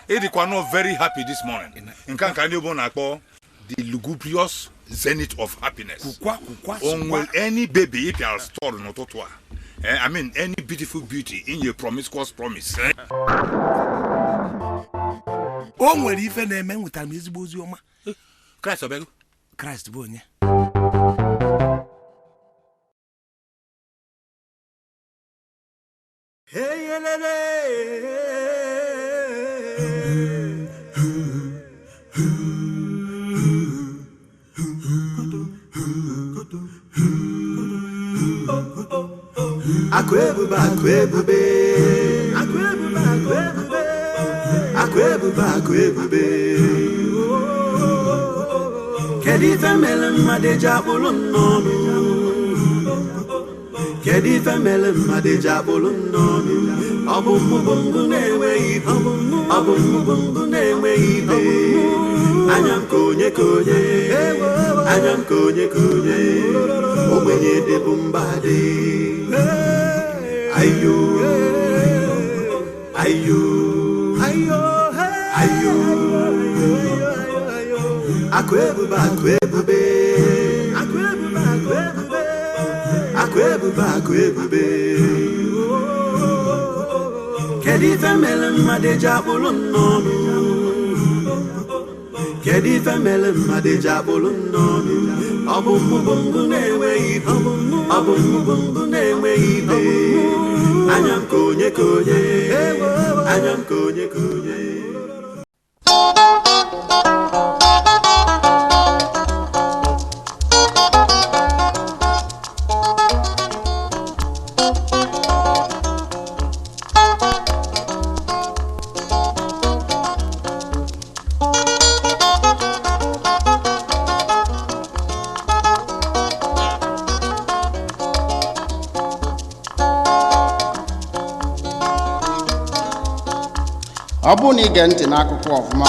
Ịdịkwa nọ very happy this morning. Nke a ka ndị obodo na-akpọ the lugubrious zenith of happiness. Kwukwa kwukwa. O nwere any baby ị pịara stọọlụ n'ụtụtụ a? I mean any beautiful beauty in your promiscuous promise. O nwere ife na-eme, nwetara m ezigbo ozi ọma. Kraịst ọ bịago? Kraịst bụ onye. Akụ ebube, akụ ebube, akụ ebube, akụ ebube, akụ ebube, akụ ebube. Kedu ife mere mmadụ eji akpụlụ m n'ọnụ? Kedu ife mere mmadụ eji akpụlụ m n'ọnụ? Ọ bụ mụ bụ mbụ na-enweghị ibu, ọ bụ mụ bụ mbụ na-enweghị ibe. Anya m ka onye ka onye, anya m ka onye ka onye. Ogbenye dịbụ mba dị. Ayo, ayo, ayo, ayo. Akụ ebube, akụ ebube, akụ ebube, akụ ebube, akụ ebube, akụ ebube. Kedu ife mere mmadụ eji akpụlụ m n'ọnụ? Kedu ife mere mmadụ eji akpụlụ m n'ọnụ? Ọ bụ mụ bụ mbụ na-enweghị ibu, ọ bụ mụ bụ mbụ na-enweghị ibe. Anya m ka onye ka onye, anya m ka onye ka onye. Ọ bụrụ na ige ntị n'akụkọ ọfụma,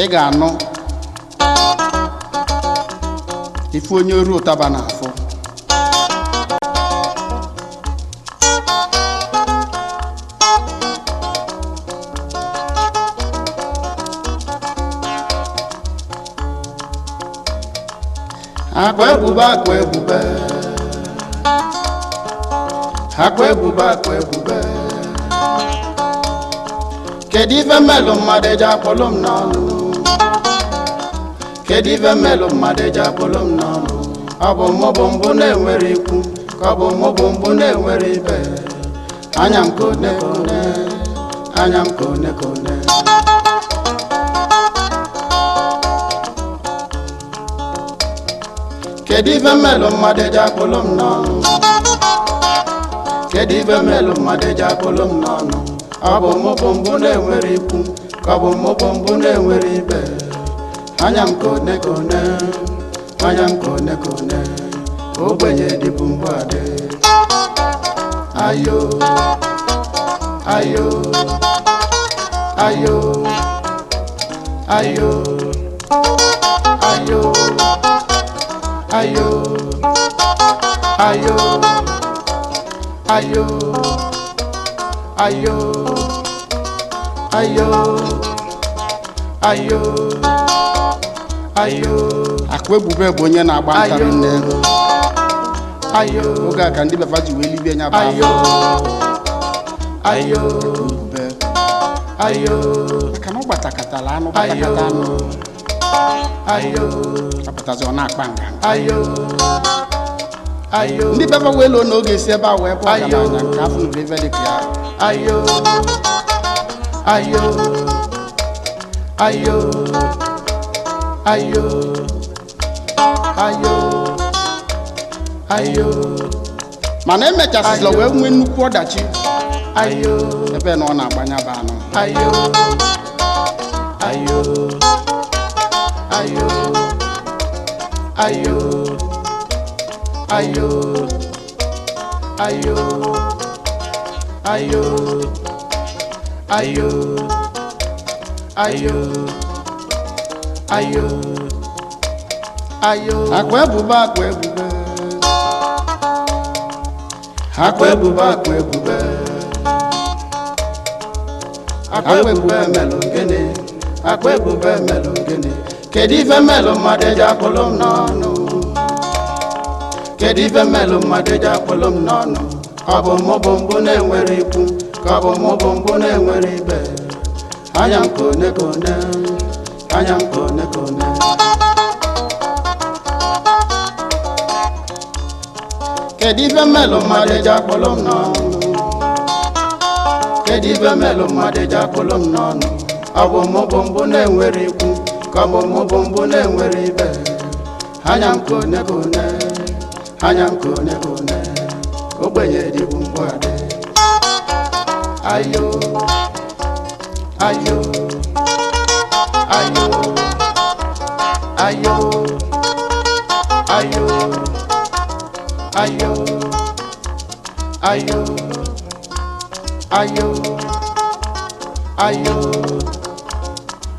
ị ga-anụ ife onye oru ụtaba na-afụ. Akwa ebube, akwa ebube, akwa ebube, akwa ebube. Kedu ife mmelụ mmadụ eji akpọlụ m n'ọnụ? Kedu ife mmelụ mmadụ eji akpọlụ m n'ọnụ? Ọ bụ mụ bụ mbụ na-enwere ikwu, ka ọ bụ mụ bụ mbụ na-enwere ibe. Anya m ka one ka one, anya m ka one ka one. Kedu ife mmelụ mmadụ eji akpọlụ m n'ọnụ? Kedu ife mmelụ mmadụ eji akpọlụ m n'ọnụ? Ọ bụ mụ bụ mbụ na-enwere ikwu, ka ọ bụ mụ bụ mbụ na-enwere ibe. Anya m ka one ka one, anya m ka one ka one. Ogbenye dịbụ mbụ adị. Ayo, ayo, ayo, ayo, ayo, ayo, ayo, ayo, ayo, ayo, ayo, ayo. Akụ ebube bụ onye na-agba ntarị nne. Ayo, Oge a ka ndị befa ji wee libie nya bụ ayo, afọ. Ayo, Akụ ebube. Ayo, Maka na ọ gbatakatala anụ, gbatakata anụ. Ayo, Apụtazi ọ na-akpa nganga. Ayo, ayo, Ndị befa wee loo na oge esi ebe a wee bụ Ayo. ọgaranya nke afọ nụrụ ife dị ka ya. Ayo, ayo, ayo, ayo, ayo, ayo, Mana emechasịla wee nwee nnukwu ọdachi ayo, ebe na ọ na-agbanya bụ anụ. Ayo, ayo, ayo, ayo, ayo, ayo, ayo, ayo, ayo, ayo, ayo. Akwa ebube, akwa ebube, Akwa ebube, akwa ebube, akwa ebube melụ gịnị? Akwa ebube melụ gịnị? Kedu ife melụ mmadụ eji akpụlụ m n'ọnụ? Kedu ife melụ mmadụ eji akpụlụ m n'ọnụ? Ọ bụ mụ bụ mbụ na-enwere ikwu, ka ọ bụ mụ bụ mbụ na-enwere ibe? Anya m kone kone, anya m kone kone. Kedu ife melụ mmadụ eji akpụlụ m n'ọnụ? Kedu ife melụ mmadụ eji akpụlụ m n'ọnụ? Ọ bụ mụ bụ mbụ na-enwere ikwu, ka ọ bụ mụ bụ mbụ na-enwere ibe? Anya m kone kone, anya m kone kone. Ogbenye dịbụ mgbu adị. Ayo, ayo, ayo, ayo, ayo, ayo, ayo, ayo, ayo,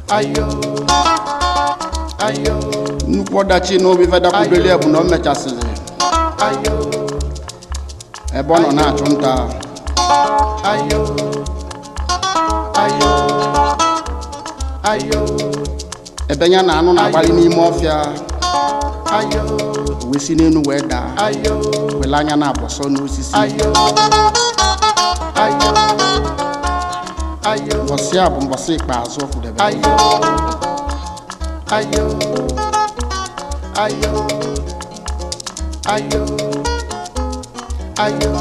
ayo, ayo. Nnukwu ọdachi na obi fedakwudoli ya bụ na o mechasịrị ayo ebe ọ nọ na-achụ nta. Ayo, ayo, ayo. Ebe ya na anụ na-agbalị n'ime ọfịa. Ayo. Wee si n'elu wee daa. Ayo. Wele anya na-abọsọ n'osisi. Ayo, ayo, ayo. Mbọsị a bụ mbọsị ikpeazụ ọ kwudebere. Ayo, ayo, ayo, ayo, ayo,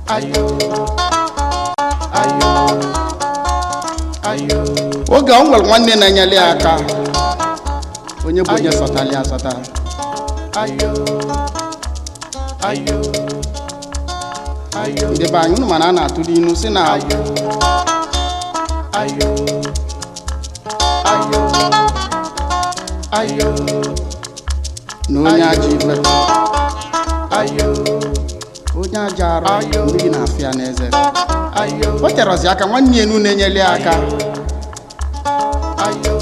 ayo, ayo, ayo. Oge ọ nwere nwanne na-enyere ya aka, onye bụ onye sọtara ya asọta. Ayo, ayo, ayo. Ndị be anyị, unu mana a na-atụ n'ilu si na ayo, ayo, ayo, ayo, na onye ajọ ife, ayo, onye ajọ arụ, Ayo. mmiri na-afịa n'eze. Ayo. O terọzi aka nwanne ya enu na-enyere ya aka. Ayo,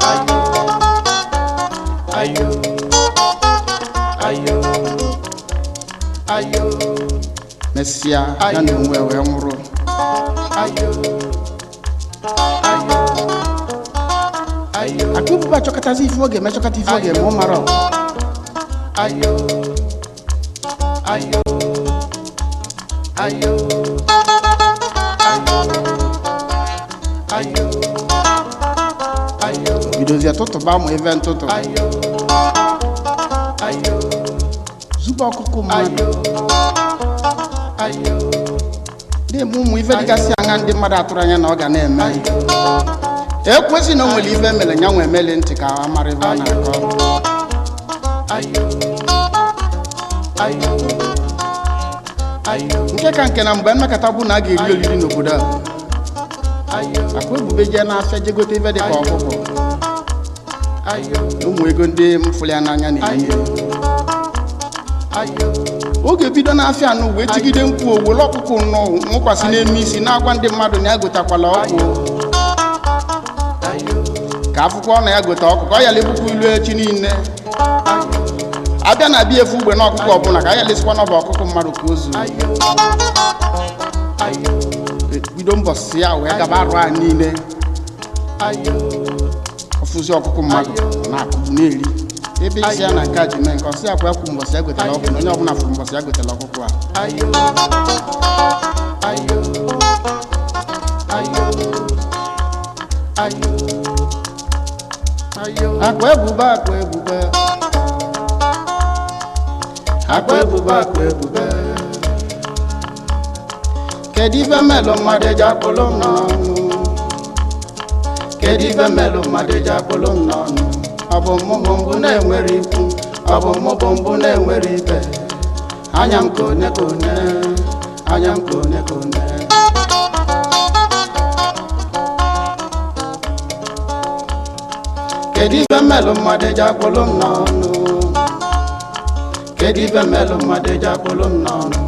ayo, ayo, ayo, ayo. Mesịa ya na onwe wee nwụrụ. Ayo, ayo, ayo. Akụbụba achọkọtazi ife ọ ga-eme, chọkọta ife ọ ga-eme, ọ mara. Ayo, ayo, ayo, ayo, ayo, ayo. Bidozie tụtụba ụmụ ife ntụtụ. Ayo, ayo. Zube ọkụkụ mmadụ. Ayo, ayo. Na-eme ụmụ ife dịgasị anya ndị mmadụ atụrụ anya na ọ ga na-eme. Ekwesị na o nwere ife mere ya nwe emeli ntị ka a mara ife ọ na-akọ. Ayo, ayo, ayo. Nke ka nke na mgbe mmekọta bụ na a ga-eri oriri n'obodo a, ayo, akụ ebube jee n'afịa jee gote ife dị ka ọkụkọ ayo, na ụmụ ego ndị mfụrụ ya n'anya na-enye. Ayo, ayo. Oge bido n'afịa anụ wee tigide mkpu, owele ọkụkọ nnọọ nwụkwasị n'elu isi, na-agwa ndị mmadụ na ya gotakwala ọkụ, ayo, ka akwụkwọ na ya gote ọkụkọ ọ yala ebukwa ilu echi niile abịa na abịa efu ugbe na ọkụkọ ọbụla ka a yalesikwa n'ọba ọkụkọ mmadụ ka o zuo. Ayo, ayo. Bido mbọsị ya wee gaba arụ a niile, ayo, ọfụzi ọkụkọ mmadụ na-akụgbu na-eri ebe isi ya na nke a ji mee nke ọsị ya kwa ekwu mbọsị ya gotela ọkụ na onye ọbụla fụrụ mbọsị ya gotela ọkụkọ a. Ayo, ayo, ayo, ayo, ayo. Akwa ebube, akwa ebube, Akwa ebube, akwa ebube. Kedu ife melụ mmadụ eji akpụlụ m n'ọnụ? Kedu ife melụ mmadụ eji akpụlụ m n'ọnụ? Ọ bụ mụ bụ mbụ na-enwere ikwu, ọ bụ mụ bụ mbụ na-enwere ibe? Anya m kone kone, anya m kone kone. Kedu ife melụ mmadụ eji akpụlụ m n'ọnụ? Kedu ife melụ mmadụ eji akpụlụ m n'ọnụ?